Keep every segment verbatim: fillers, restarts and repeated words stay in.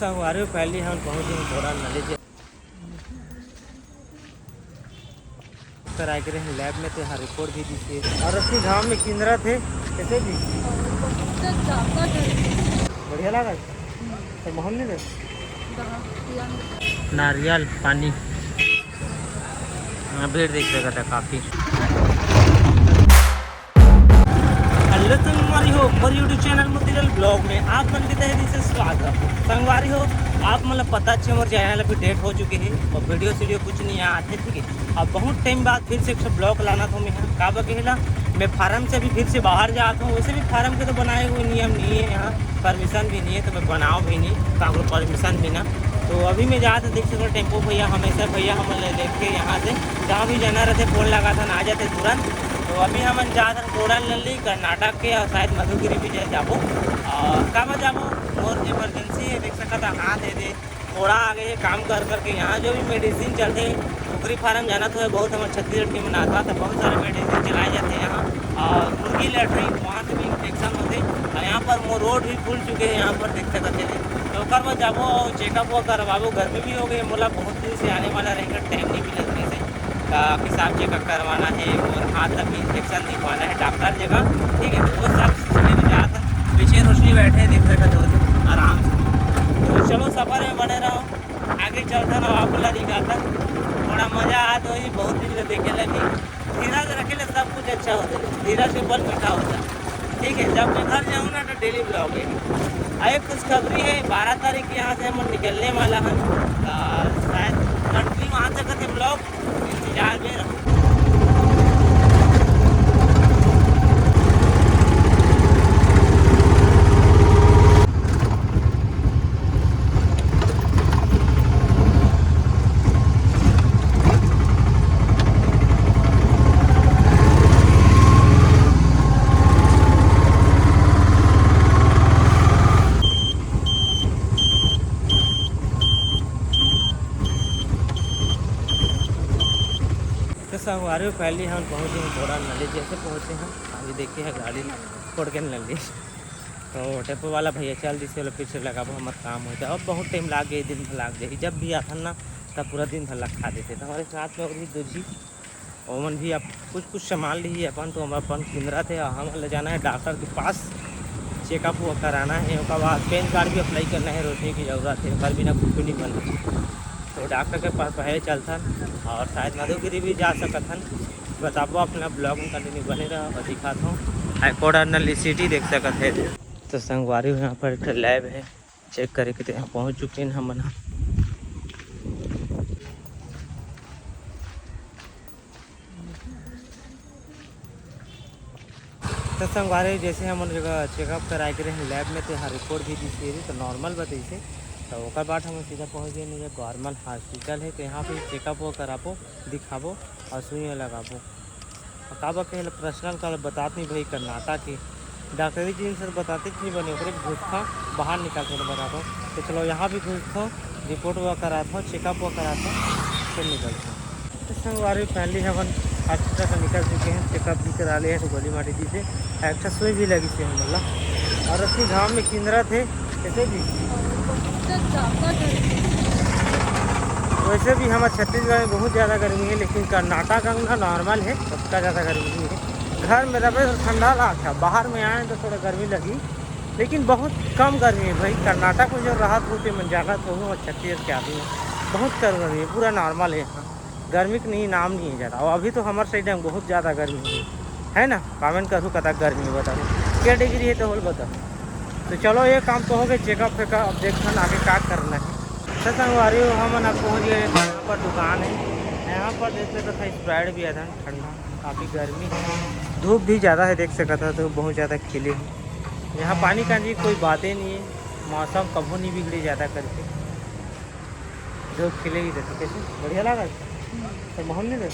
संगवारी हो, finally हम पहुँच गए थोड़ा नॉलेज कराए के रहे लैब में, तो यहाँ रिपोर्ट भी दी थी। और अति घाम में किंदरा थे, कैसे भी? बहुत ज्यादा गर्मी। बढ़िया लगा? तो माहौल नहीं था? नारियल पानी। हाँ, भीड़ देख सकत है काफी। हेलो संगवारी हो, मोर YouTube चैनल मोतीलाल ब्लॉग में आप मन के तहे दिल से स्वागत। संगवारी हो, आप मन ला पता छे मोर चैनल अभी डेड हो चुके हे और वीडियो सीडियो कुछ नहीं आते, ठीक है। अब बहुत टाइम बाद फिर से एक ठो ब्लॉग लाना था मैं, का बकेला मैं फार्म से अभी फिर से बाहर जात हूँ। वैसे भी फार्म के तो बनाए हुए नियम नहीं है यहाँ, परमिशन भी नहीं है, तो मैं बनाओ भी नहीं, काकरो परमिशन बिना। तो अभी मैं जात देख सकते टेम्पो भैया, हमेशा भैया हम ले लेके यहाँ से जहाँ भी जाना रहते फोन लगा था ना, आ जाते तुरंत। तो अभी हमन जात हन कोडानल्ली कर्नाटक के, और शायद मधुगिरी भी जा- जाबो। और काबर जाबो, मोर इमरजेंसी है, देख सकत हा, हाथ है दे फोड़ा आ गए काम कर करके। यहाँ जो भी मेडिसिन चलते, कुकरी फार्म जाना तो है, बहुत हमर छत्तीसगढ़ के मन आता, तो बहुत सारे मेडिसिन चलाए जाते हैं यहाँ। और मुर्गी लेटरिन, वहाँ से भी इन्फेक्शन होते। और यहाँ पर वो रोड भी फूल चुके हैं, यहाँ पर देख सकते हैं। तो ओकर बाद जाबो और चेकअप वो करवाबो। गर्मी भी हो गई, मोला बहुत दिन से आने वाला रहेगा, टाइम नहीं मिलत वैसे। का पेशाब चेकअप करवाना है और हाथ तक इन्फेक्शन दिखवाना है डॉक्टर जगह, ठीक है। तो वो सब सिलसिले में जात हन, पीछे रोशनी बैठे देख सकत हो आराम से। तो चलो सफर में बने रहो, आगे चलता ना आप बोला दिखाता। थोड़ा मजा आ तो ही, बहुत दिन से देखे लगी। धीरज रखे ले सब कुछ अच्छा होता है, धीरज के बल मीठा होता है, ठीक है। जब मैं घर जाऊँ ना तो डेली ब्लॉग है। अरे खुशखबरी है, बारह तारीख के यहाँ से हम निकलने वाला है। आ, शायद कंटिन्यू आ सकते ब्लॉग, इंतजार में रहो। तो संगवारी हो, पहले हम पहुँचे हैं घोड़ा नली, जैसे पहुँचे हैं अभी देखिए है गाड़ी फोड़ के नली। तो टेम्पो वाला भैया चल दिसे, बोले फिर से लगाबो, हमार काम हो जाए। अब बहुत टाइम लाग गई, दिन भर लाग जाए। जब भी आथन ना तब पूरा दिन भर लग खा देते। तो हमारे साथ में और भी दो जी, ओमन भी अब कुछ कुछ सामान ली अपन, तो हम अपन किंदरा थे, हम ले जाना है डॉक्टर के पास, चेकअप वो कराना है। ओकर बाद पैन कार्ड भी अप्लाई करना है, रोशनी की जरूरत है, ओकर बिना कुछ भी नहीं बनना। तो डॉक्टर के पास पहले चलथन और शायद मधुगिरी भी जा सकत हन। बताबो अपना ब्लॉग में कंटिन्यू बने रहो और दिखात हूँ। हाईकोर्ट नली सिटी देख सकत है। तो संगवारी हो, यहाँ पर एक लैब है, चेक करे के तो यहाँ पहुँच चुके हैं हमन ह। तो संगवारी, जैसे हमन जगह चेकअप कराए के रहे लैब में, तो यहाँ रिपोर्ट भी दिस रही, तो नॉर्मल बताइसे। तो ओकर बाद हम सीधा पहुँच गए ये गवर्नमेंट हॉस्पिटल है, तो यहाँ पे चेकअप वो कराबो, दिखाबो और सुइयाँ लगाबो। और काबर के पर्सनल का बतात नहीं भाई, कर्नाटक के डॉक्टरी जिन से बताते नहीं बने, ओकरे घुसखा बाहर निकाल के बताता हूँ। तो चलो यहाँ भी घुसता हूँ, रिपोर्ट वो कराता हूँ, चेकअप वो कराता हूँ, फिर निकलता हूँ। तो संगवारी फैमिली हमन हॉस्पिटल से निकल चुके हैं, चेकअप भी करा लिए हैं, तो गोली मारी दी थे, एक ठो सुई भी लगी थी हमला। और अति घाम में किंदरा थे, कैसे भी बहुत ज्यादा गर्मी। वैसे भी हमारे छत्तीसगढ़ में बहुत ज़्यादा गर्मी है, लेकिन कर्नाटक अंग ना नॉर्मल है, उतना ज़्यादा गर्मी नहीं है। घर में रहे तो ठंडा लागता, बाहर में आए तो थोड़ा गर्मी लगी, लेकिन बहुत कम गर्मी है भाई। कर्नाटक में जो राहत होते मन जानत हो, और छत्तीसगढ़ के आदमी, बहुत कम गर्मी है, पूरा नॉर्मल है यहाँ। गर्मी के नहीं, नाम नहीं है ज़्यादा। और अभी तो हमारे साइड में बहुत ज़्यादा गर्मी है, है ना? कमेंट करू कतक गर्मी है, बताओ क्या डिग्री है तो होल बताओ। तो चलो, ये काम तो हो गए, चेकअप फेकअप, अब देखथन आगे का करना है। तो संगवारी हो, हमन अब पहुँच गए यहाँ पर दुकान है। यहाँ पर देख सकत है स्प्राइट भी आथन ठंडा, काफ़ी गर्मी है, धूप भी ज़्यादा है, देख सकत है तो बहुत ज़्यादा खिले है। यहाँ पानी का भी कोई बातें नहीं है, मौसम कभू नहीं बिगड़े ज़्यादा करके, धूप खिले ही रहते। कैसे बढ़िया लगा? तो मोहन नहीं दे?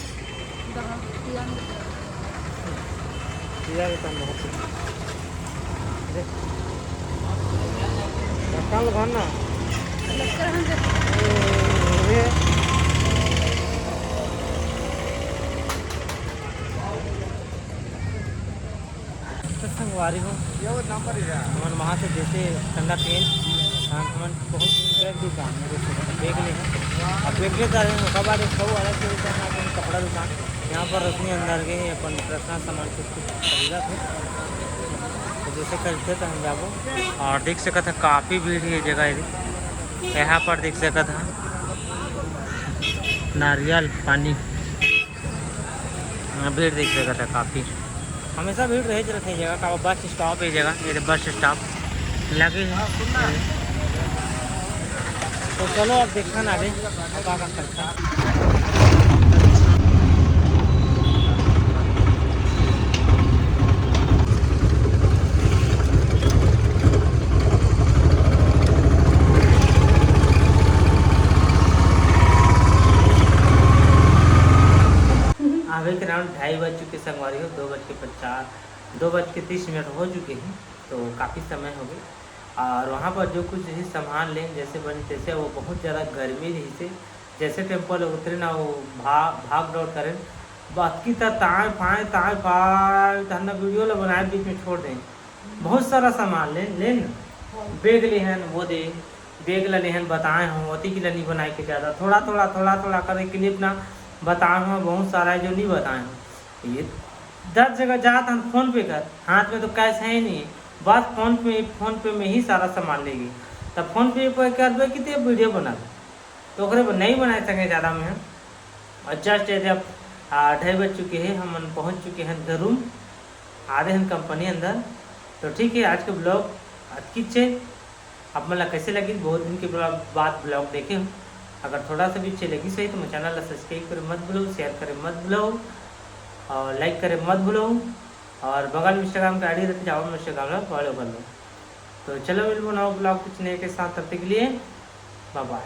पिया के तन बहुत कुछ। दे। धक्का लगा ना। ए, ए। तो संगवारी हो, हमन वहाँ से जैसे ठंडा पेन, हाँ, हमन पहुँच गए दुकान में, जैसे बैग ले, अब बैग ले जा रहे हैं, ओकर बाद एक ठो अलग से दुकान आ गए, कपड़ा दुकान। यहाँ पर रश्मि अंदर गए, अपन पर्सनल सामान कुछ कुछ खरीदा थे, तो जैसे खरीदते तो हम जाबो। और देख सकत है, काफ़ी भीड़ है ये जगह, ये यहाँ पर देख सकत है, नारियल पानी, हाँ, भीड़ देख सकत है काफ़ी। हमेशा भीड़ रहे रहते हैं जगह का, बस स्टॉप है जगह, ये बस स्टॉप लगे है। तो चलो, अब देखा ना रे, अब का कर सकता। आवे के राउंड ढाई बज चुके संगवारी हो, दो बज के पचास, दो बज के तीस मिनट हो चुके हैं, तो काफ़ी समय हो गए। और वहाँ पर जो कुछ ही सामान लें, जैसे बने तैसे, वो बहुत ज़्यादा गर्मी रही से, जैसे टेम्पो ले उतरे ना, वो भा भाग दौड़ करें, बतकी त ताए फाए ताए फाए, तहन वीडियो ला बनाए बीच में छोड़ दें। बहुत सारा सामान लेन लेन, बैग लेहन वो दे, बैग ला लेहन बताए हूँ, ओती की ला नहीं बनाए के ज़्यादा, थोड़ा थोड़ा थोड़ा थोड़ा करके क्लिप ना बताए हूँ, बहुत सारा है जो नहीं बताए हूँ। ये दस जगह जात हन फोन पे कर, हाथ में तो कैश है ही नहीं, बस फोन पे, फोन पे में ही सारा सामान लेगी। तब फोन पे पर करबे कि ते वीडियो बनाबे, तो ओकरे पर नहीं बनाए सके ज़्यादा में हम। और जस्ट यदि आप आ, ढाई बज चुके हैं, हमन पहुँच चुके हैं घरू, आ रहे हैं कंपनी अंदर। तो ठीक है, आज के ब्लॉग अतकीच है। आप मन ला कैसे लगी, बहुत दिन के ब्लॉग बाद ब्लॉग देखे हो, अगर थोड़ा सा भी अच्छे लगी सही तो मैं चैनल ला सब्सक्राइब करे मत भूलो, शेयर करे मत भूलो और लाइक करे मत भूलो। और बगल में इंस्टाग्राम का आईडी रहते, जाओ इंस्टाग्राम ला फॉलो कर लो। तो चलो मिलबो नवा ब्लॉग कुछ नए के साथ, तब तक के लिए बाय बाय।